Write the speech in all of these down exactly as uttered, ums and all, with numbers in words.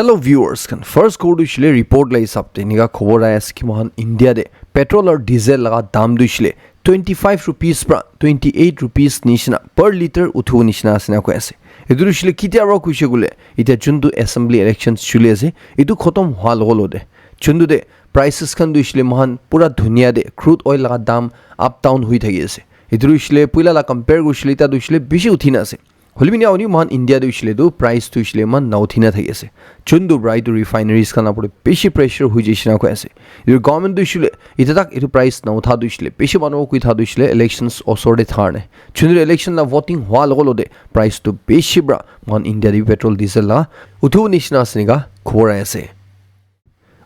Hello viewers khan, first khobor tu hoishe le report la hisab te enika khobor ahi ase ki moikhan India te petrol aru diesel laga dam tu hoishe le twenty five rupees pra twenty eight rupees nishina per litre uthibo nishina ase na koi ase. Etu tu hoishe le ketia pra koishe koile, etia juntu assembly elections choli ase, etu khotom hwa logo logo te juntu te prices khan tu hoishe le moikhan pura dunia te crude oil laga dam up down hui thaki ase. Etu tu hoishe le puila la compare koishe le etia tu hoishe le bishi uthi na ase. Hoilebi enika hoilebi moikhan India te hoishe le tu price tu hoishe le eman na uthi na thaki ase. Juntu pra etu refineries khan la opor te bishi pressure hui jaishe na koi ase. Etu government tu hoishe le etia tak etu price na utha tu hoishe le bishi manu koi tha tu hoishe le elections osor te thaka karne. Juntu election la voting hwa logo logo te price tu bishi pra moikhan India te petrol diesel la uthibo nishina ase enika khobor ahi ase.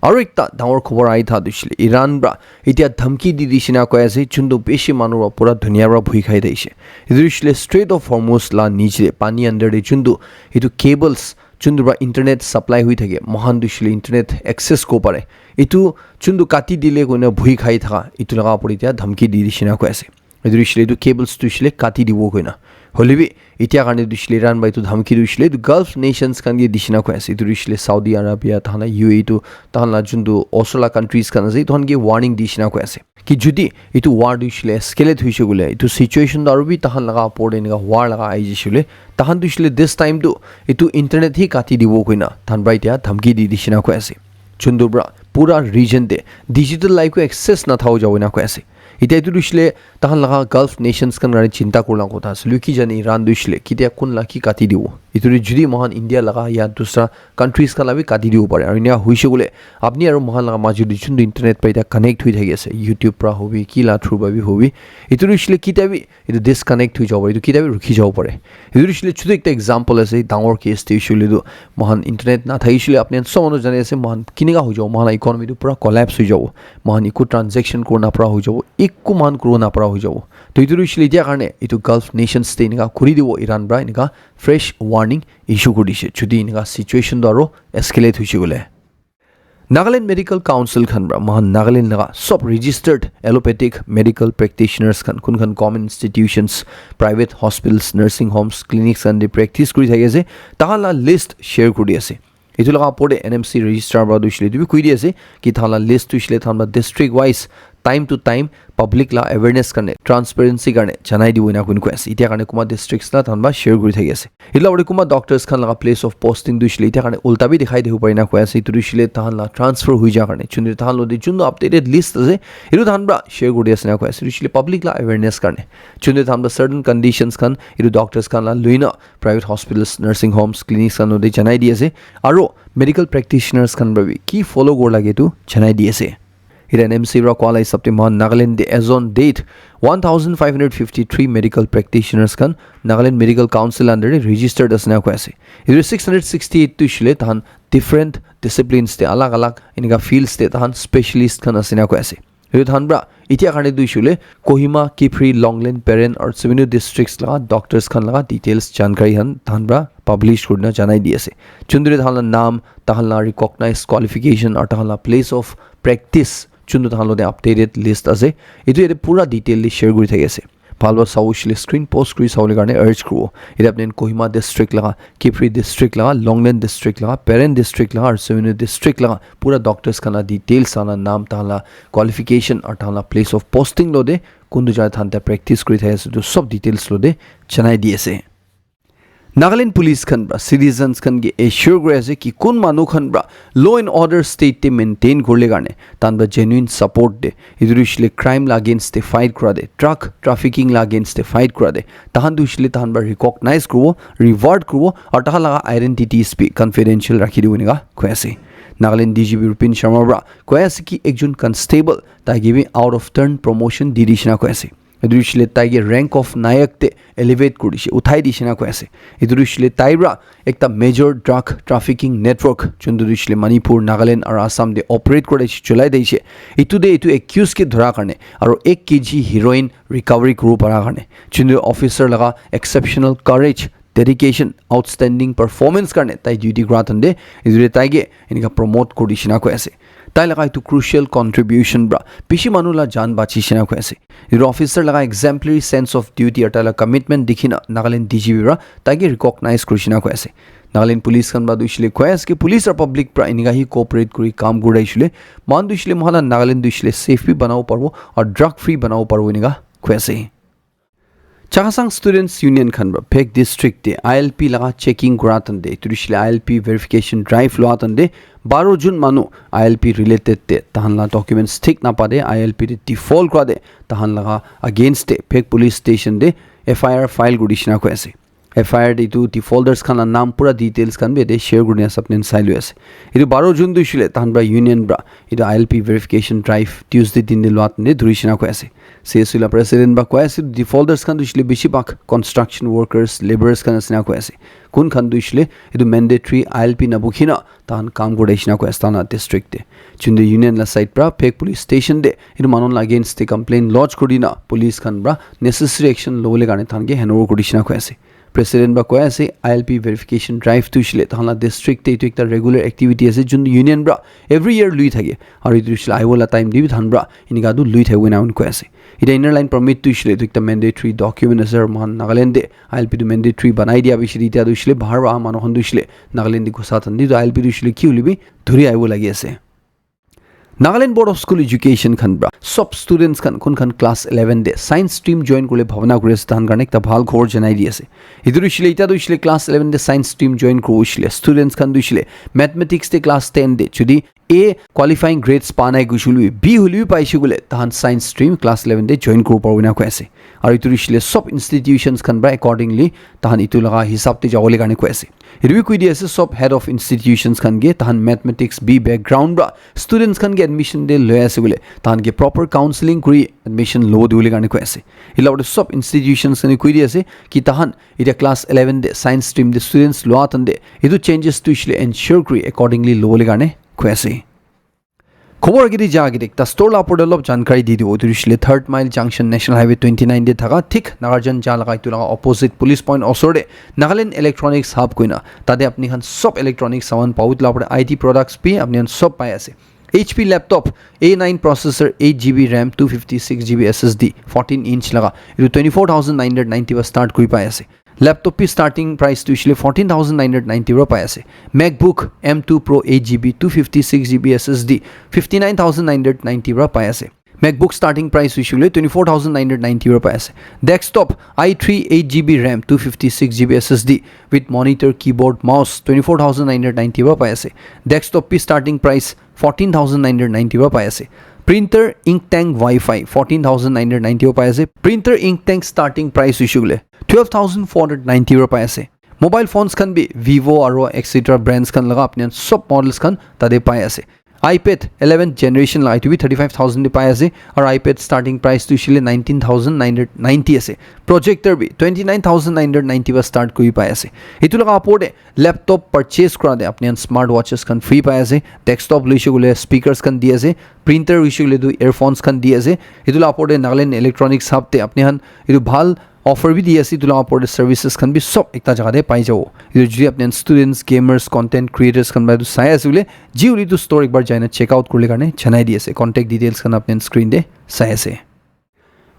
Aru ekta dangor khobor ahi tha tu hoishe le Iran pra etia dhamki di di shina koi ase, juntu bishi manu pra pura dunia pra bhui khai thaishe. Etu hoishe le Strait of Hormuz la niche te pani under te juntu etu cables juntu pra internet supply hui thake, moikhan tu hoishe le internet access koribo pare, etu juntu kati dile koina bhui khai thaka etu laga opor te etia dhamki di di shina koi ase. Etu hoishe le etu cables tu hoishe le kati dibo koina. Hoilebi etia karne tu hoishe le Iran pra etu dhamki tu hoishe le etu Gulf nations khan ke dishina koi ase. Etu tu hoishe le Saudi Arabia, tahan la U A E tu, tahan la juntu osor la countries khan ase, etu khan ke warning dishina koi ase. Ki jodi etu war tu hoishe le escalate hoishe koile, etu situation tu aru bi tahan laga opor te enika war laga ahi jaishe koile, tahan tu hoishe le this time tu etu internet hi kati dibo koina, tahan pra etia dhamki di dishina koi ase. Juntu pra pura region te digital life ko access na thao jabo na koi ase. Etia etu tu hoishe le tahan laga Gulf nations khan karne chinta kurila kotha ase. Hoilebi ki jane Iran tu hoishe le ketia kun la ki kati dibo. Etu tu jodi moikhan India laga ya dusra countries khan la bi kati dibo pare. Aru enika hoishe koile apni aru moikhan laga majo te juntu internet pra etia connect hui thaki ase, YouTube pra hobi, ki la through pra bi hobi, etu tu hoishe le ketia bi etu disconnect hui jabo pare, etu ketia bi rukhi jabo pare. Etu tu hoishe le chutu ekta example ase, dangor case te hoishe koile tu moikhan internet na thakishe koile apni khan sob manu jani ase, moikhan kenika hoi jabo, moikhan la economy tu pura collapse hoi jabo, moikhan eku transaction kori na para hoi jabo, eku moikhan kori na para hoi jabo. To etu tu hoishe le etia karne etu Gulf nations te enika kori dibo Iran pra enika fresh warning issue kori dishe, jodi enika situation tu aru escalate hoishe koile. Nagaland Medical Council khan pra moikhan Nagaland laga sob registered allopathic medical practitioners khan, kun khan government institutions, private hospitals, nursing homes, clinics khan te practice kuri thaki ase, tahan la list share kuri ase. Etu laga opor te N M C registrar pra tu hoishe le etu bi koi di ase ki tahan la list tu hoishe le tahan pra district wise time to time public la awareness karne, transparency karne janai dibo ena koi koi ase. Etia karne kunba districts la tahan pra share kuri thaki ase. Etu la opor te kunba doctors khan laga place of posting tu hoishe le etia karne ulta bi dikhai dibo pare na koi ase. Etu tu hoishe le tahan la transfer hoi ja karne. Chun tahan lo te jun updated list ase, etu tahan pra share kuri ase na koi ase. Etu hoishe le public la awareness karne. Chun tahan pra certain conditions khan etu doctors khan la lui na private hospitals, nursing homes, clinics khan lo te janai di ase. Aro medical practitioners khan pra bi ki follow kor lage etu janai di ase. Etu N M C pra koa la hisab te moikhan Nagaland te as on date one thousand five hundred fifty three medical practitioners khan Nagaland Medical Council under te registered ase na koi ase. Etu six hundred sixty eight tu hoishe le tahan different disciplines te, alag alag enika fields te tahan specialist khan ase na koi ase. Etu tahan pra etia karne tu hoishe le Kohima, Kiphire, Longleng, Peren aru Subarnapur districts laga doctors khan laga details jankari khan tahan pra publish kurina janai di ase. Chundri tahan la naam, tahan la recognized qualification aru tahan la place of practice chuntu tahan lo te updated list ase. Etu yate pura detail te share kuri thaki ase. Bhal para sabo hoishe le screen pause kuri sabole karne urge kuribo. Etu apni khan Kohima district laga, Kiphire district laga, Longleng district laga, Peren district laga, aru Subarnapur district laga pura doctors khan la details, tahan la naam, tahan la qualification aru tahan la place of posting lo te kuntu jaga tahan ta practice kuri thaki ase, etu sob details lo te janai di ase. Nagaland Police khan pra citizens khan ke assure kuri ase ki kun manu khan pra law and order state te maintain kurle karne tahan pra genuine support de. Etu tu hoishe le crime la against te fight kura de, drug trafficking la against te fight kura de, tahan tu hoishe le tahan pra recognize kuribo, reward kuribo, aru tahan laga identities bi confidential rakhi dibo enika koi ase. Nagaland D G P Rupin Sharma pra koi ase ki ekjon constable tai ke bi out of turn promotion di di shina koi ase. Etu hoishe le tai ke rank of nayak te elevate kuri dishe, uthai dishe na koi ase. Etu hoishe le tai pra ekta major drug trafficking network, juntu hoishe le Manipur, Nagaland aru Assam te operate kuri dishe, cholai dishe. Etu te etu accused ke dhura karne aru ek K G heroin recovery kuribo para karne, juntu officer laga exceptional courage, dedication, outstanding performance karne tai duty kura thande, etu te tai ke enika promote kuri dishe na koi ase. Tai laga etu crucial contribution pra bishi manu la jaan bachishe na koi ase. Etu officer laga exemplary sense of duty aru tai la commitment dikhi na Nagaland D G P pra tai ke recognize kurishe na koi ase. Nagaland police khan pra tu hoishe le koi ase ki police aru public pra enika hi cooperate kuri kam kuri hoishe le, moikhan tu hoishe le moikhan la Nagaland tu hoishe le safe bi banabo paribo aru drug free banabo paribo enika koi ase. Chakhesang Students Union khan pra Phek District te I L P laga checking kura tan te, etu hoishe le I L P verification drive lua tan te, baro jon manu I L P related te tahan la documents thik napa te I L P te default kura te tahan laga against te Phek Police Station te F I R file kuri dishina koi ase. F I R te etu defaulters khan la naam pura details khan bi yate share kurina sab nen sai lui ase. Etu baro jon tu hoishe le tahan pra union pra etu I L P verification drive Tuesday din te lua tan te dhuri shina koi ase. C S U la president pra koi ase, defaulters khan tu hoishe le bishi bhag construction workers, labourers khan ase na koi ase. Kun khan tu hoishe le etu mandatory I L P nabukhina tahan kam kuri ase na koi ase tahan la district te. Chunde union la side pra Phek police station te etu manu la against te complaint lodge kuri na police khan pra necessary action lobole karne tahan ke hand over kuri dishina koi ase. President pra koi ase, I L P verification drive tu hoishe le tahan la district te etu ekta regular activity ase, jun union pra every year lui thake. Aru etu hoishe le ahiwala time te bi tahan pra enika tu lui thake koina koi ase. Eta inner line permit tu hoishe le etu ekta mandatory document ase, aru moikhan Nagaland te I L P tu mandatory banai dia bishi te eta tu hoishe le bahar pra aha manu khan tu hoishe le Nagaland te ghusa tan te tu I L P tu hoishe le ki hoile bi dhuri ahibo lagi ase. Nagaland Board of School Education khan pra sob students khan kun khan class eleven te science stream join kuribole bhabna kuri ase, tahan karne ekta bhal khobor janai di ase. Etu tu hoishe le, eta tu hoishe le class eleven te science stream join kuribo hoishe le students khan tu hoishe le mathematics te class ten te jodi A qualifying grades pa nai koishe koile bi, B hoile bi paishe koile, tahan science stream class eleven te join kuribo paribo ena koi ase. Aru etu tu hoishe le sob institutions khan pra accordingly tahan etu laga hisab te jabole karne koi ase. Etu bi koi di ase, sob head of institutions khan ke tahan mathematics B background pra students khan ke admission te loi ase koile, tahan ke proper counselling kuri admission lobo dibole karne koi ase. Etu la opor te sob institutions khan ke koi di ase ki tahan eta class eleven te science stream te students lua tan te etu changes tu hoishe le ensure kuri accordingly lobole karne koi ase. Khobor agete ja agete ekta store la opor te olop jankari di dibo. Etu hoishe le Third Mile Junction National Highway twenty nine te thaka thik Nagarjan ja laga etu laga opposite police point osor te Nagaland Electronics Hub koina tate apni khan sob electronic saman pabo. Etu la opor te I T products bi apni khan sob pai ase. H P laptop A nine processor, eight G B RAM, two fifty six G B S S D, fourteen inch laga etu twenty four thousand nine hundred ninety pra start kuri pai ase. Laptop bi starting price tu hoishe le fourteen thousand nine hundred ninety pra pai ase. MacBook M two Pro eight G B, two fifty six G B S S D, fifty nine thousand nine hundred ninety pra pai ase. MacBook starting price hoishe le twenty four thousand nine hundred ninety pra pai ase. Desktop i three eight G B RAM, two fifty six G B S S D with monitor, keyboard, mouse, twenty four thousand nine hundred ninety pra pai ase. Desktop bi starting price fourteen thousand nine hundred ninety pra pai ase. Printer, ink tank, Wi-Fi, fourteen thousand nine hundred ninety pra pai ase. Printer, ink tank starting price hoishe koile twelve thousand four hundred ninety pra pai ase. Mobile phones khan bi Vivo aro et cetera brands khan laga apni khan sob models khan tate pai ase. iPad eleventh generation laga etu bi thirty five thousand te pai ase, aro iPad starting price tu hoishe le nineteen thousand nine hundred ninety ase. Projector bi twenty nine thousand nine hundred ninety pra start kuri pai ase. Etu laga opor te laptop purchase kura te apni khan smart watches khan free pai ase, desktop loishe koile speakers khan di ase, printer loishe koile tu earphones khan di ase. Etu la opor te Nagaland Electronics Hub te apni khan etu bhal offer bi di ase, etu la opor te services khan bi sob ekta jaga te pai jabo. Etu jodi apni khan students, gamers, content creators khan pra etu sai ase koile, ji hoile etu store ekbar jaina check out kuribole karne janai di ase. Contact details khan apni khan screen te sai ase.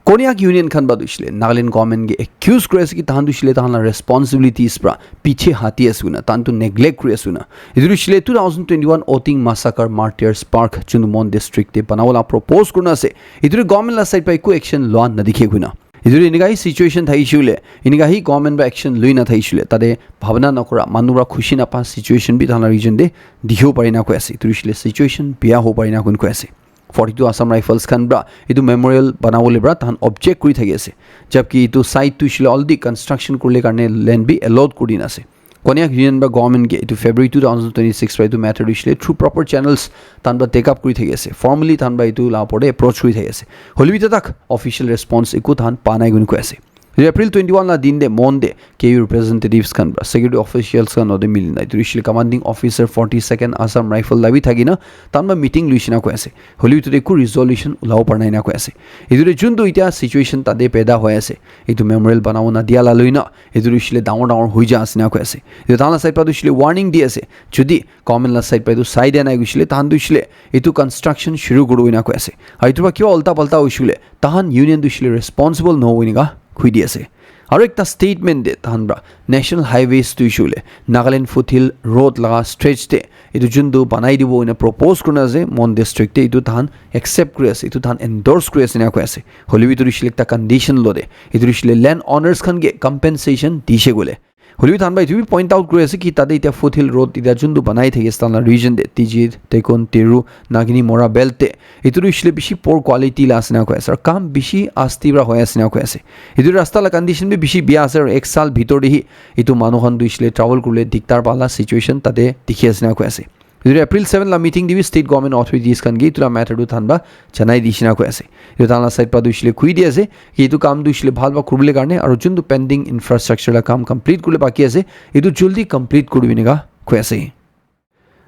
Konyak Union khan pra tu hoishe le Nagaland government ke accuse kuri ase ki tahan tu hoishe le tahan la responsibilities pra piche hati ase koina, tahan tu neglect kuri ase koina. Etu tu hoishe le two thousand twenty-one Oting Massacre Martyrs Park, Chundwon District te banabo la propose kurina ase. Etu tu government la side pra eku action lua nadikhe koina. Etu tu enika hi situation thakishe koile, enika hi government pra action lui nathakishe koile, tate bhabna nakura, manu pra khushi napa situation bi tahan la region te dikhibo pare na koi ase. Etu tu hoishe le situation biya hobo pare na koina koi ase. Forty-two Assam Rifles khan pra etu memorial banabole pra tahan object kuri thaki ase, jabki etu site tu hoishe le already construction kuribole karne land bi allot kuri dina ase. Konyak Union pra government ke etu February two thousand twenty-six pra etu matter tu hoishe le through proper channels tahan pra take up kuri thaki ase, formally tahan pra etu la opor te approach kuri thaki ase, hoile bi eta tak official response eku tahan pa nai koina koi ase. Etu April twenty-one la din te Mon te K U representatives khan pra security officials khan logote milina etu hoishe le commanding officer forty-second Assam Rifle la bi thakina tahan pra meeting loishe na koi ase, hoile bi etu te eku resolution ulabo para nai na koi ase. Etu te juntu eta situation tate paida hoi ase, etu memorial banabo nadia la loina etu tu hoishe le dangor dangor hoi ja ase na koi ase. Etu tahan la side pra tu hoishe le warning di ase, jodi government la side pra etu sai dia nai koishe le tahan tu hoishe le etu construction shuru kuribo ena koi ase. Aru etu pra kiba ulta palta hoishe koile tahan union tu hoishe le responsible nahobo enika koi di ase. Aro ekta statement te tahan pra National Highways tu issue le Nagaland Foothill Road laga stretch te etu juntu banai dibo ena propose kurina ase Mon district te, etu tahan accept kuri ase, etu tahan endorse kuri ase ena koi ase. Hoilebi etu rishile ekta condition lo de, etu rishile land owners khan ke compensation dishe gole. Hoilebi tahan pra etu bi point out kuri ase ki tate etia Foothill Road etia juntu banai thaki ase tahan la region te, Tiji, Tekon, Tiru, Nagini, Mora belt te, etu rishile bishi poor quality la ase na koi ase, aro kam bishi asti pra hoi ase na koi ase. Etu rasta la condition bi bishi bia ase, aro ek saal bhitor te hi etu manu khan tu hoishe le travel kuribole dikdar pa la situation tate dikhi ase na koi ase. Etu April seven la meeting te bi state government authorities khan ke etu la matter tu tahan pra janai dishe na koi ase. Etu tahan la side pra tu hoishe le koi di ase ki etu kam tu hoishe le bhal pra kuribole karne aro juntu pending infrastructure la kam complete kuribole baki ase, etu jaldi complete kuribi ena koi ase.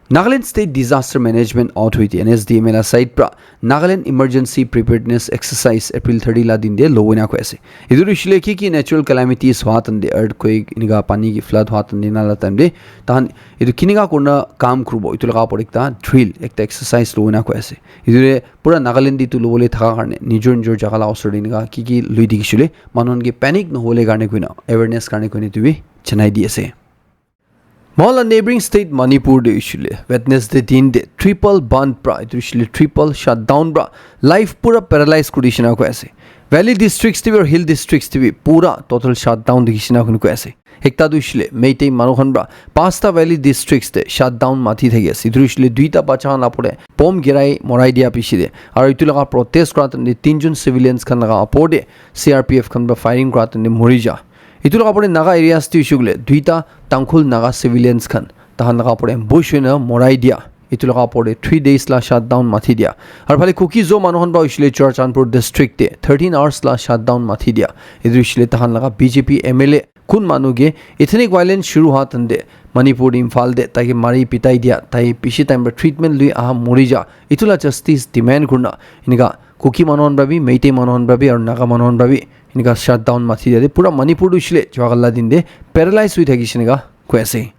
Nagaland State Disaster Management Authority, N S D M A la side pra Nagaland Emergency Preparedness Exercise April thirty la din te lobo ena koi ase. Etu tu hoishe le ki ki natural calamities hua tan te, earthquake, enika pani ki flood hua tan te, ena la time te tahan etu kinika kurina kam kuribo, etu laga opor ekta drill, ekta exercise lobo ena koi ase. Etu te pura Nagaland te etu lobole thaka karne nijor nijor jaga la osor te enika ki ki lui dikhi shile manu khan ke panic nohole karne koina, awareness karne koina etu bi janai di ase. Mohan la neighboring state Manipur te hoishe le Wednesday din te triple bandh pra, etu hoishe le triple shutdown pra life pura paralyze kuri dishe na koi ase. Valley districts te bi aru hill districts te bi pura total shutdown dikhi dishe na koi ase. Ekta tu hoishe le Meitei manu khan pra pasta valley districts te shutdown mathi thaki ase. Etu hoishe le duita bacha khan la opor te bomb girai morai dia piche te, aru etu laga protest kura time te tinjon civilians khan laga opor te C R P F khan pra firing kura time te mori ja. Etu laga opor te Naga areas te hoishe koile duita Tangkhul Naga civilians khan tahan laga opor te ambush hoina morai dia. Etu laga opor te three days la shutdown mathi dia. Aru phale Kuki Zo manu khan pra hoishe le Churachandpur district te thirteen hours la shutdown mathi dia. Etu hoishe le tahan laga B J P M L A kun manu ke ethnic violence shuru hua time te Manipur te Imphal te tai ke mari pitai dia, tai bishi time pra treatment lui aha mori ja, etu la justice demand kurina enika Kuki manu khan pra bi, Meitei manu khan pra bi aru Naga manu khan pra bi enika shutdown mathi dia te pura Manipur tu hoishe le joa kali la din te paralyze hoi thakishe enika koi ase.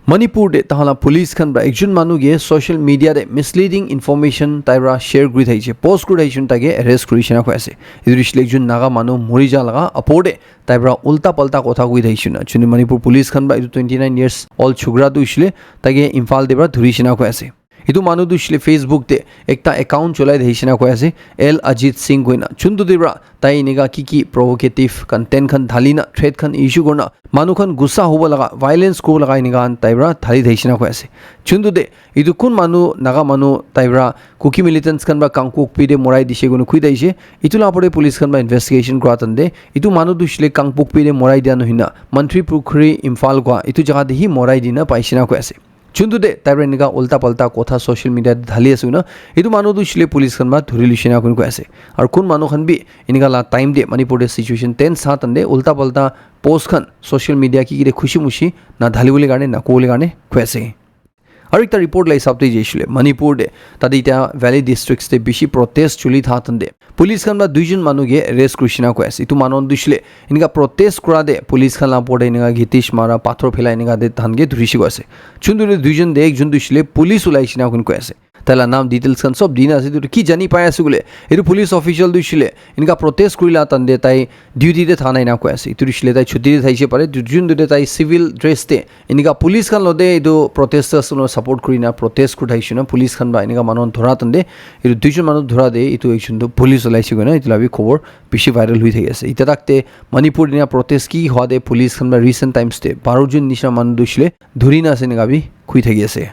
Manipur te tahan la police khan pra ekjon manu ke social media te misleading information tai pra share kuri thakishe, post kuri thakishe, tai ke arrest kuri dishe na koi ase. Etu hoishe le ekjon Naga manu mori ja laga opor te tai pra ulta palta kotha koi thakishe na. Chuni Manipur police khan pra etu twenty nine years old chukra tu hoishe le tai ke Imphal te pra dhuri dishe na koi ase. Etu manu tu hoishe le Facebook te ekta account cholai thakishe na koi ase, L Ajit Singh koina. Chuntu te pra tai enika ki ki provocative content khan dhali na, threat khan issue kurina, manu khan gussa hobo laga, violence kuribo laga enika khan tai pra dhali thakishe na koi ase. Chuntu te etu kun manu, Naga manu tai pra Kuki militants khan pra Kangpokpi te morai dishe koina koi thakishe. Etu la opor te police khan pra investigation kura time te etu manu tu hoishe le Kangpokpi te morai dia nohoi na Mantripukhri Imphal koi etu jaga te hi morai dina paishe na koi ase. Chuntu te tai pra enika ulta palta kotha social media te dhali ase koina etu manu tu hoishe le police khan pra dhuri loishe na koina koi ase. Aru kun manu khan bi enika la time te Manipur te situation tense tha time te ulta palta post khan social media ki ki te khushi mushi na dhali bole karne, na kobole karne koi ase. Aru ekta report la hisab te jaishe le Manipur te tate etia valley districts te bishi protest chuli tha time te police khan pra duijon manu ke arrest kuri dishe na koi ase. Etu manu khan tu hoishe le enika protest kura te police khan la opor te enika gitish mara, pathor phelai enika te tahan ke dhurishe koi ase. Chuntu te duijon te ekjon tu hoishe le police ulai dishe na koi ase. Tai la naam details khan sob dina ase. Etu tu ki jani pai ase koile, etu police official tu hoishe le enika protest kuri la time te tai duty te tha nai na koi ase. Etu tu hoishe le tai chuti te thaishe pare. Duijon tu te tai civil dress te enika police khan logote etu protesters khan support kurina protest kuri thakishe na police khan pra enika manu khan dhura time te etu duijon manu dhura te etu ekjon tu police olaishe koina etu la bi khobor bishi viral hoi thaki ase. Etia tak te Manipur te enika protest ki hwa te police khan pra recent times te baro jon nishina manu tu hoishe le dhuri na ase enika bi koi thaki ase.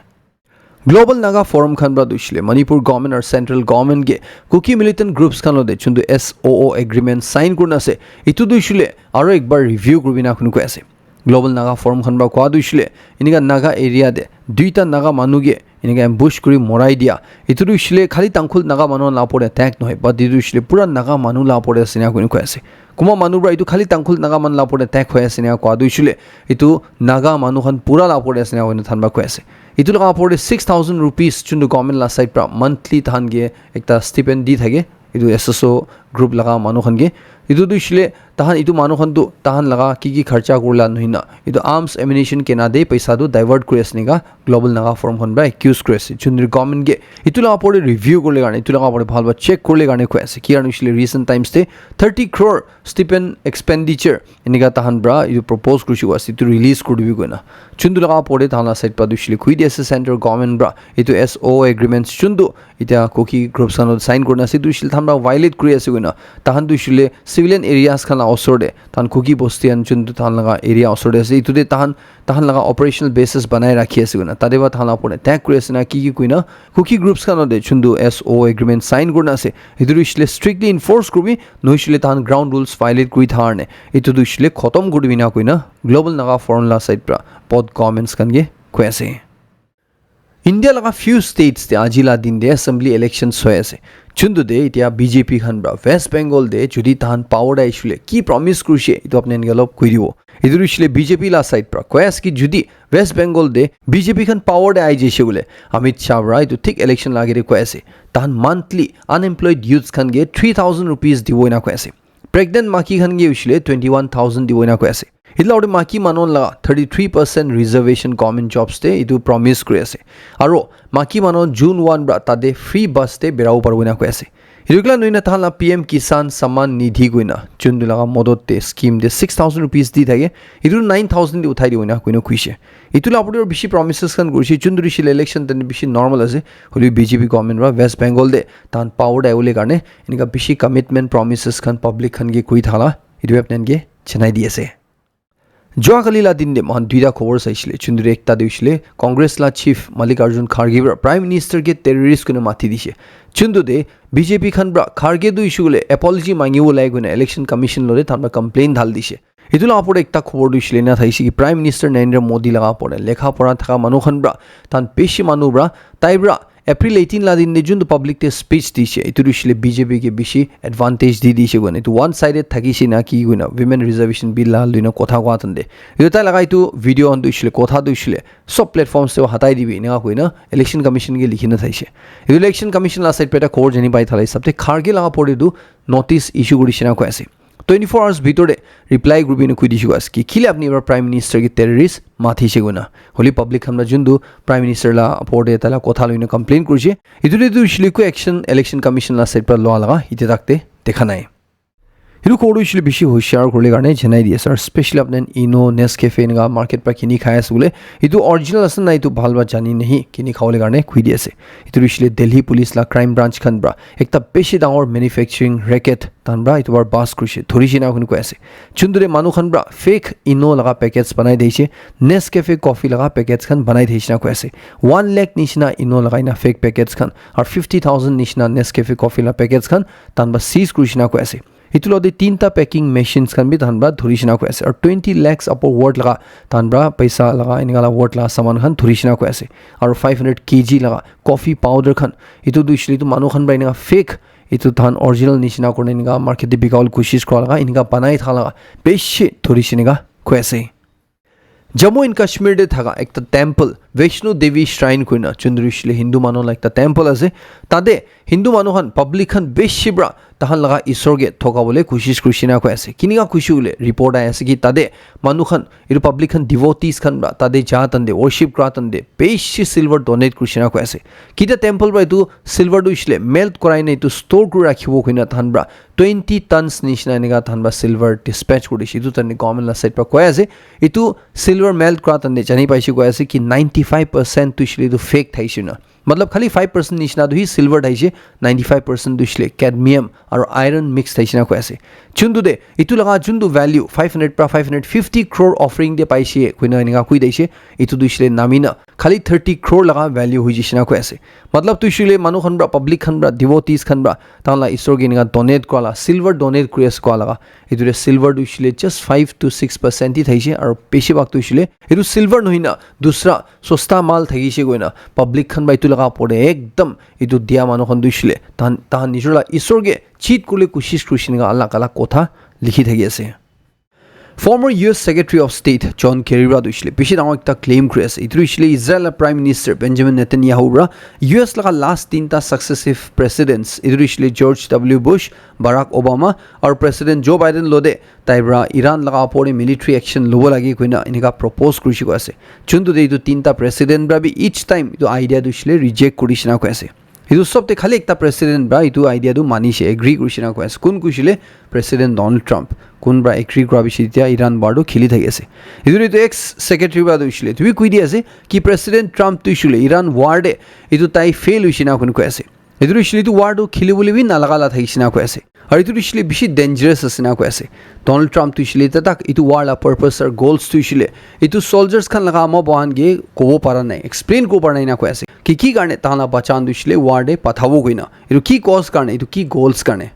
Global Naga Forum khan pra tu hoishe le Manipur government aru central government ke Kuki militant groups khan logote chuntu S O O agreement sign kurina ase, etu tu hoishe le aro ekbar review kuribi na koi ase. Global Naga Forum khan pra koa tu hoishe le enika Naga area te duita Naga manu ke enika ambush kuri morai dia. Etu tu hoishe le khali Tangkhul Naga manu la opor te attack nohoi, but etu hoishe le pura Naga manu la opor te ase enika koi ase. Kunba manu pra etu khali Tangkhul Naga manu la opor te attack hoi ase enika koa tu hoishe le etu Naga manu khan pura la opor te ase enika koina tahan pra koi ase. Etu laga opor te six thousand rupees chuntu government la side pra monthly tahan ke ekta stipend di thake. Etu S S O group laga manu khan ke. Etu tu hoishe le tahan etu manu khan tu tahan laga ki ki kharcha kurila nohina, etu arms ammunition kena de paisa tu divert kuri ase nika Global Naga Forum khan pra accuse kuri ase. Chunduri government ke etu laga opor te review kurle karne, etu laga opor te bhal pra check kurle karne koi ase. Ki karne hoishe le recent times te thirty crore stipend expenditure enika tahan pra etu propose kurishe koi ase, etu release kuri dibi koina. Chundu laga opor te tahan la side pra tu hoishe le koi di ase central government pra etu S O agreements chundu etia Kuki groups khan sign kurina ase, etu hoishe le tahan pra violate kuri ase koina. Tahan tu hoishe le civilian areas khan la osor te, tahan Kuki bosti khan chundu tahan laga area osor te ase, etu te tahan, tahan laga operational bases banai rakhi ase koina. Tate pra tahan la opor te attack kuri ase na ki ki koina. Kuki groups khan te chundu S O agreement sign kurina ase. Etu tu hoishe le strictly enforce kuribi, nohoishe le tahan ground rules violate kuri thakar ne etu tu hoishe le khotom kuri dibi na koina Global Naga Forum la side pra both governments khan ke koi ase. India laga few states te aji la din te assembly elections hoi ase. Chundu te etia B J P khan pra West Bengal te jodi tahan power te aishe le ki promise kurishe, etu apni khan ke olop koi dibo. Etu tu hoishe le B J P la side pra koi ase ki jodi West Bengal te B J P khan power te ai jaishe koile, Amit Shah pra etu thik election la age te koi ase, tahan monthly unemployed youths khan ke three thousand rupees dibo ena koi ase. Pregnant maki khan ke hoishe le twenty one thousand dibo ena koi ase. Etu la opor te maki manu khan la thirty three percent reservation government jobs te etu promise kuri ase. Aro maki manu khan June one pra tate free bus te berabo paribo ena koi ase. Etu kila nohoi na tahan la P M Kisan Samman Nidhi koina chundu laga modot te scheme te six thousand rupees di thake, etu nine thousand te uthai dibo ena koina koishe. Etu la opor te bishi promises khan kurishe, chundu hoishe le election time te bishi normal ase. Hoilebi B J P government pra West Bengal te tahan power te aibole karne enika bishi commitment promises khan public khan ke kuri thala etu apni khan ke janai di ase. Jua kali la din te moikhan duita khobor saishe le, chundu te ekta te hoishe le Congress la chief Mallikarjun Kharge pra Prime Minister ke terrorist koina mati dishe. Chundu te B J P khan pra Kharge tu hoishe le apology mangibo lage koina Election Commission lote tahan pra complaint dhal dishe. Etu la opor te ekta khobor tu hoishe le ena thaishe ki Prime Minister Narendra Modi laga opor te lekha pora thaka manu khan pra tahan bishi manu pra tai pra April eighteen la din te juntu public te speech dishe, etu tu hoishe le B J P ke bishi advantage di dishe koina. Etu one sided thakishe na ki koina, women reservation bill la loina kotha koa time te. Etu tai laga etu video khan tu hoishe le, kotha tu hoishe le, sob platforms te hatai dibi, eneka koina Election Commission ke likhi na thaishe. Etu Election Commission la side pe ekta khobor jani pai thala hisab te Kharge laga opor te tu notice issue kuri dishe na koi ase. Twenty four hours bhitor te reply kuribi na koi dishe koi ase ki, kile apni pra Prime Minister ke terrorist matishe koina. Hoile public khan pra juntu Prime Minister la opor te tai la kotha loina complain kurishe. Etu te tu hoishe le koi action Election Commission la side pra loa laga etia tak te dekha nai. Etu khobor tu hoishe le bishi hoshiar kuribole karne janai di ase. Aru specially apni khan Eno, Nescafe eneka market pra kini khai ase koile, etu original ase na etu bhal pra jani nahi kini khabole karne koi di ase. Etu tu hoishe le Delhi Police la crime branch khan pra ekta bishi dangor manufacturing racket tahan pra etu para bust kurishe, dhurishe na koi ase. Juntu te manu khan pra fake Eno laga packets banai dishe, Nescafe coffee laga packets khan banai dishe na koi ase. One lakh nishina Eno lagai na fake packets khan, aru fifty thousand nishina Nescafe coffee la packets khan tahan pra seize kurishe na koi ase. Etu logote tinta packing machines khan bi tahan pra dhurishe na koi ase. Aru twenty lakhs upor worth laga tahan pra paisa laga eneka la worth laga saman khan dhurishe na koi ase. Aru five hundred K G laga coffee powder khan, etu tu hoishe le etu manu khan pra eneka fake, etu tahan original nishina kurina eneka market te bikabole koshish kura laga, eneka banai thaka laga bishi dhurishe eneka koi ase. Jammu and Kashmir te thaka ekta temple, Vaishno Devi Shrine koina, juntu hoishe le Hindu manu la ekta temple ase. Tate Hindu manu khan, public khan bishi pra tahan laga isor ke thokabole koshish kurishe na koi ase. Kinika kuishe koile report ahi ase ki tate manu khan, etu public khan, devotees khan pra tate ja time te, worship kura time te bishi silver donate kurishe na koi ase. Kita temple pra etu silver tu hoishe le melt kurai na etu store kuri rakhibo koina tahan pra twenty tons nishina eneka tahan pra silver dispatch kuri dishe. Etu time te government la side pra koi ase, etu silver melt kura time te jani paishe koi ase ki ninety five percent tu hoishe le etu fake thaishe na. Matlab khali five percent nishina tu hi silver thaishe, ninety five percent tu hoishe le cadmium aru iron mix thaishe na koi ase. Juntu te etu laga juntu value five hundred pra five hundred fifty crore offering te paishe koina eneka koi dishe, etu tu hoishe le namina khali thirty crore laga value hoi jaishe na koi ase. Matlab tu hoishe le manu khan pra, public khan pra, devotees khan pra tahan la isor ke eneka donate kura la, silver donate kuri ase koi laga, etu te silver tu hoishe le just five to six percent hi thaishe, aru bishi bhag tu hoishe le etu silver nohoi na dusra sosta mal thakishe koina public khan pra etu laga opor te ekdam etu dia manu khan tu hoishe le tahan, tahan nijor la isor ke cheat kuribole koshish kurishe eneka alag alag kotha likhi thaki ase. Former U S Secretary of State John Kerry para tu hoishe le bishi dangor ekta claim kuri ase. Etu tu hoishe le Israel la Prime Minister Benjamin Netanyahu para U S laga last tinta successive presidents, etu tu hoishe le George W Bush, Barack Obama, aru President Joe Biden lo de tai para Iran laga opor te military action lobo lage koina enika propose kurishe koi ase. Juntu de etu tinta president para bi each time etu idea tu hoishe le reject kurishe na koi ase. Etu sob te khali ekta president para etu idea tu manishe, agree kurishe na koi ase. Kun kuishe le? President Donald Trump. Kun para agree kura bishi tia Iran war tu kheli thaki ase. Etu etu ex secretary para tu hoishe le etu bi koi di ase ki President Trump tu hoishe le Iran war de etu tai fail hoishe na koi ase. Etu tu hoishe le etu war tu kheli bole bi nalaga la thakishe na koi ase. Aru etu tu hoishe le bishi dangerous ase na koi ase. Donald Trump tu hoishe le tatak etu war la purpose aru goals tu hoishe le etu soldiers khan laga ama bahan ke kobo para nai, explain kobo para nai na koi ase. Ki ki karne tahan la bachan tu hoishe le war de pathabo koina. Etu ki cause karne, etu ki goals karne.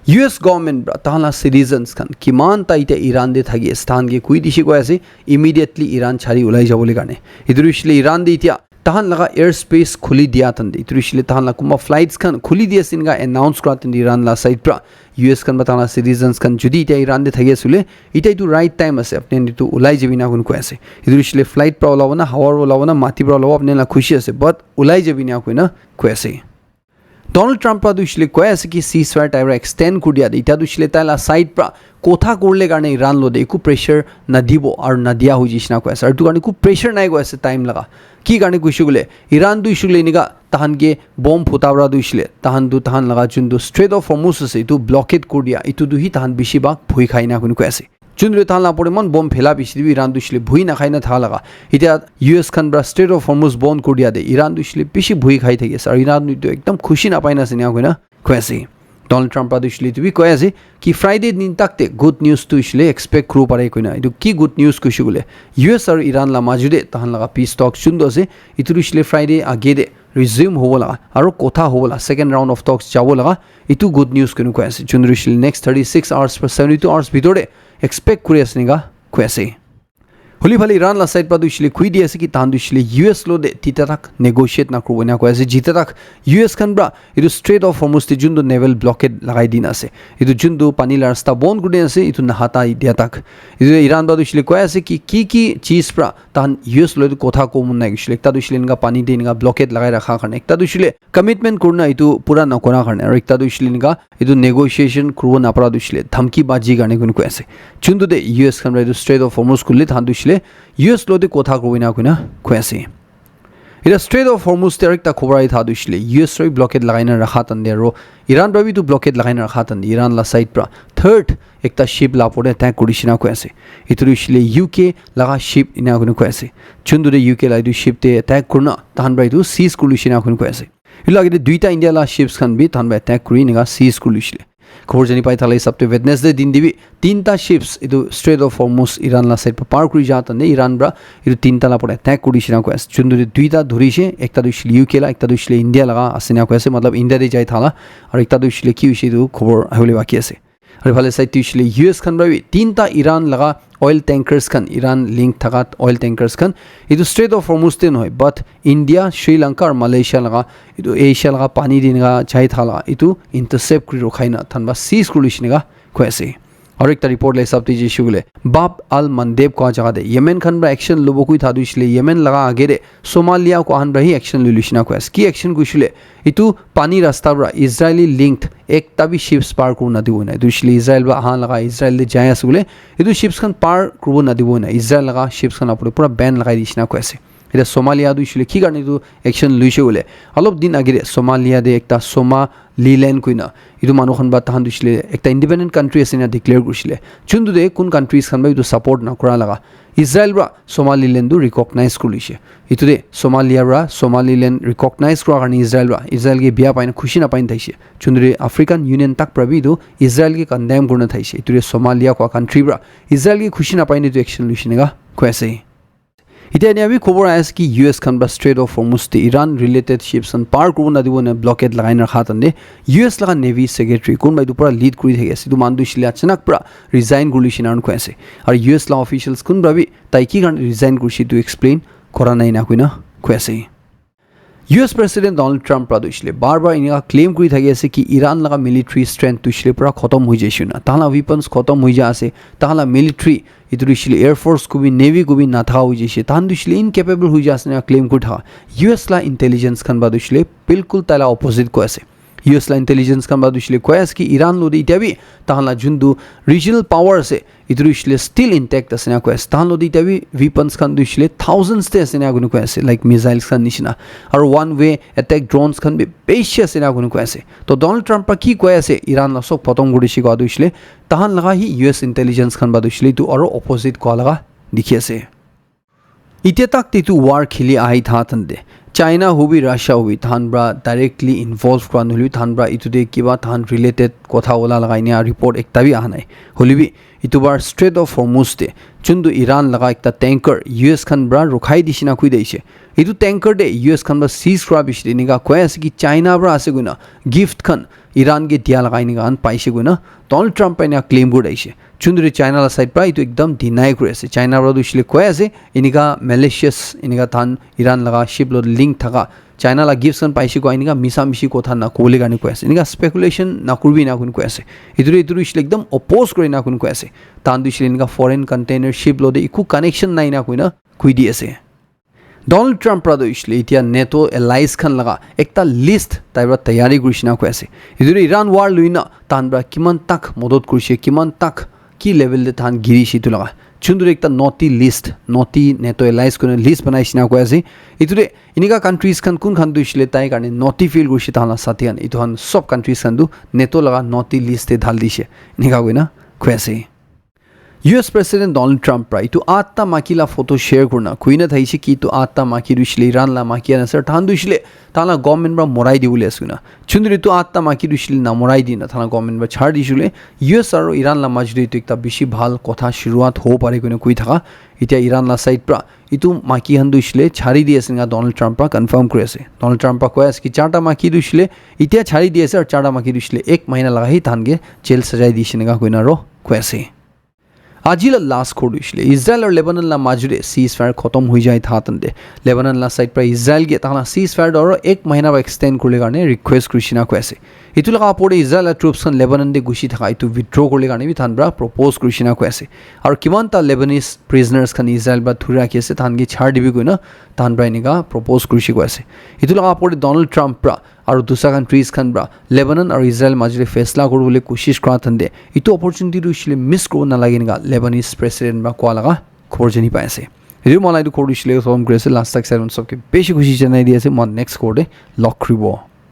U S government para tahan la citizens khan kiman ta ite Iran de thaki ase, tahan ke koi dishe koi ase, immediately Iran chari ulai jabo le karne. Etu tu hoishe le Iran de itia tahan laga airspace khuli dia tan de. Etu tu hoishe le tahan la kunba flights khan khuli dia ase enika announce kura tan de Iran la side para. U S khan ba tahan la citizens khan jodi itia Iran de thaki ase le, itia etu right time ase, apni khan etu ulai jabi na koi ase. Etu tu hoishe le flight para ulabo na, hawa para ulabo na, mati para ulabo, apni khan la khushi ase, but ulai jabi na koina koi ase. Donald Trump para tu hoishe le koi ase ki ceasefire tai para extend kuri dia de. Etia tu hoishe le tai la side para kotha kurle karne Iran lo de eku pressure nadibo aru nadia hoi jishe na koi ase. Aru etu karne eku pressure nai koi ase time laga. Ki karne kuishe koile Iran tu hoishe koile enika tahan ke bomb phuta para tu hoishe le tahan tu tahan laga juntu Strait of Hormuz ase etu blockade kuri dia, etu tu hi tahan bishi bhag bhoi khai na koi ase. Juntu tahan la opor te eman bomb phela bishi de bi Iran tu hoishe le bhoi na khai na tha laga. Itia U S khan para Strait of Hormuz bon kuri dia de Iran tu hoishe le bishi bhoi khai thaki ase. Aru Iran tu ekdam khushi na pai na ase ena koina koi ase. Donald Trump para tu hoishe le etu bi koi ase ki Friday din tak te good news tu hoishe le expect kuri bo pare koina. Etu ki good news kuishe koile U S aru Iran la maju de tahan laga peace talks juntu ase etu tu hoishe le Friday age de resume hobo laga aru kotha hobo laga second round of talks jabo laga etu good news koina koi ase. Juntu hoishe le next thirty six hours para seventy two hours bhitor de expect kuri ase enika koi ase. Holi phale Iran la side para tu hoishe le koi di ase ki tahan tu hoishe le U S lo de tita tak negotiate na kuribo ena koi ase. Jita tak U S khan para etu Strait of Hormuz te juntu naval blockade lagai dina ase, etu juntu pani la rasta bon kuri dina ase, etu nahata dia tak. Etu Iran para tu hoishe le koi ase ki ki ki cheez para tahan U S lo etu kotha kobo mon nai hoishe le ekta tu hoishe le enika pani te enika blockade lagai rakha karne, ekta tu hoishe le commitment kurina etu pura nakura karne, aru ekta tu hoishe le enika etu negotiation kuribo napara tu hoishe le dhamki baji karne koi ase. Juntu de U S khan para etu Strait of Hormuz khulile tahan tu hoishe le U S lo de kotha kuribo ena koina koi ase. Etia Strait of Hormuz te aru ekta khobor ahi tha tu hoishe le U S para bi blockade lagai na rakha tan de aru Iran para bi etu blockade lagai na rakha tan de Iran la side para third ekta ship la opor te attack kurishe na koi ase. Etu tu hoishe le U K laga ship ena koina koi ase. Juntu de U K la etu ship te attack kurina tahan para etu seize kuri lishe na koina koi ase. Etu la agete duita India la ships khan bi tahan para attack kuri enika seize kuri lishe le. Khobor jani pai thala hisab te Wednesday din te bi tinta ships etu Strait of Hormuz Iran la side para par kuri ja tande Iran para etu tinta la opor attack kuri dishe na koi ase. Juntu te duita dhurishe, ekta tu hoishe le U K la, ekta tu hoishe le India laga ase na koi ase, matlab India te jai thala, aru ekta tu hoishe le ki hoishe etu khobor ahibole baki ase. Aru ephale side te hoishe le U S khan para bi tinta Iran laga oil tankers khan, Iran link thaka oil tankers khan, etu Strait of Hormuz te nohoi, but India, Sri Lanka aru Malaysia laga, etu Asia laga pani te enika jai thala, etu intercept kuri rokhai na, thanba seize kuri lishe enika koi ase. Aru ekta report la hisab te jaise koile, Bab al Mandeb koa jaga te Yemen khan para action lobo koi tha tu hoishe le Yemen laga age te Somalia koa khan para hi action loi lishe na koi ase. Ki action koishe le, etu pani rasta para Israeli linked ekta bi ships par kuribo na dibo na. Etu hoishe le Israel para aha laga Israel te jai ase koile, etu ships khan par kuribo na dibo na. Israel laga ships khan la opor te pura ban lagai dishe na koi ase. Etia Somalia tu hoishe le ki karne etu action loishe koile, olop din age te Somalia te ekta Somaliland koina etu manu khan para tahan tu hoishe le ekta independent country ase na declare kurishe le. Juntu te kun countries khan para etu support na kura laga Israel para Somaliland tu recognize kuri lishe. Etu te Somalia para Somaliland recognize kura karne Israel para Israel ke bia pai na khushi na pai na thaishe. Juntu te African Union tak para bi etu Israel ke condemn kurina thaishe. Etu te Somalia koa country para Israel ke khushi na pai na etu action loishe enika koi ase. Etia enia bi khobor ahi ase ki U S khan para Strait of Hormuz te Iran related ships khan par kuribo na dibo na blockade lagai na rakha tande U S laga Navy Secretary kunba etu pura lead kuri thaki ase, etu manu tu hoishe le achanak para resign kuri lishe na koi ase. Aru U S la officials kunba bi tai ki karne resign kurishe etu explain kora nai na koina koi ase. U S President Donald Trump pra tu hoishe le bar bar enika claim kuri thaki ase ki Iran laga military strength tu hoishe le pura khotom hoi jaise na. Tahan la weapons khotom hoi ja ase. Tahan la military, etu tu hoishe le air force ko bi, navy ko bi nathaka hoi jaise. Tahan tu hoishe le incapable hoi ja ase na claim kuri thaka. U S la intelligence khan pra tu hoishe le bilkul taila opposite koi ase. U S la intelligence khan pra tu hoishe le koi ase ki Iran lo de itya bi tahan la jun tu regional power ase, etu tu hoishe le still intact ase na koi ase. Tahan lo de itya bi weapons khan tu hoishe le thousands te ase na koi ase, like missiles khan nishina. Aru one way attack drones khan bi bishi ase na koi ase. To Donald Trump pra ki koi ase, Iran la sob khotom kuri dishi koi tu hoishe le, tahan laga hi U S intelligence khan pra tu hoishe le etu aru opposite koi laga dikhi ase. Itya tak te etu war kheli ahi tha tante, China hobi, Russia hobi, tahan pra directly involve kura nohole bi, tahan pra etu te kiba tahan related kotha ola laga enia report ekta bi aha nai. Hoile bi, etu bar Strait of Hormuz te, juntu Iran laga ekta tanker U S khan pra rukhai dishi na koi daise. Etu tanker te U S khan pra seize kura bishi te enika koi ase ki China pra ase koina gift khan Iran ke dia laga enika khan paise koina Donald Trump pra enia claim kuri daise. Juntu China la side pra etu ekdam deny kuri ase. China pra tu hoishe le koi ase, enika malicious, enika tahan Iran laga ship lo link thaka, China la gifts khan paise koi, enika misa mishi kotha na kobole karne koi ase. Enika speculation na kuribi na koi koi ase. Etu tu, etu tu hoishe le ekdam oppose kuri na koi koi ase. Tahan tu hoishe le enika foreign container ship lo de eku connection nai na koina koi di ase. Donald Trump pra tu hoishe le itya NATO allies khan laga ekta list tai pra tayari kurishe na koi ase. Etu tu Iran war lui na tahan pra kiman tak modot kurishe, kiman tak ki level te tahan girishe etu laga. Juntu ekta naughty list, naughty NATO allies koina list banaishe na koi ase. Etu te enika countries khan kun khan tu hoishe le tai karne naughty feel kurishe tahan la sati khan. Etu khan sob countries khan tu NATO laga naughty list te dhal dishe. Enika koina koi ase. U S President Donald Trump pra etu atta maki la photo share kurina koina thaise ki etu atta maki tu hoishe le Iran la maki khan ase, tahan tu hoishe le tahan la government pra morai dibole ase koina. Juntu etu atta maki tu hoishe le na morai dina tahan la government pra chhari dishe le U S aru Iran la majo te etu ekta bishi bhal kotha shuruat hobo pare koina koi thaka. Itya Iran la side pra etu maki khan tu hoishe le chhari di ase enika Donald Trump pra confirm kuri ase. Donald Trump pra koi ase ki charta maki tu hoishe le itya chhari di ase aru charta maki tu hoishe le ek mahina laga hi tahan ke jail sajai dishe enika koina aro koi ase. Aji la last khor tu hoishe le Israel aru Lebanon la majo te ceasefire khotom hoi jai tha tante, Lebanon la side pra Israel ke tahan la ceasefire tu aru ek mahina pra extend kuribole karne request kurishe na koi ase. Etu laga opor te Israel la troops khan Lebanon te gushi thaka etu withdraw kuribole karne bi tahan pra propose kurishe na koi ase. Aru kiman ta Lebanese prisoners khan Israel pra dhuri rakhi ase, tahan ke chhari dibi koina tahan pra enika propose kurishe koi ase. Etu laga opor te Donald Trump pra aru dusra countries khan pra Lebanon aru Israel majo te faisla kuribole koshish kura tante etu opportunity tu hoishe le miss kuribo nalage enika Lebanese president pra koa laga khobor jani pai ase. Etu moi la etu khobor tu hoishe le khatam kuri ase, last tak sai sob ke bishi khushi janai di ase, moi next khobor te log kuribo.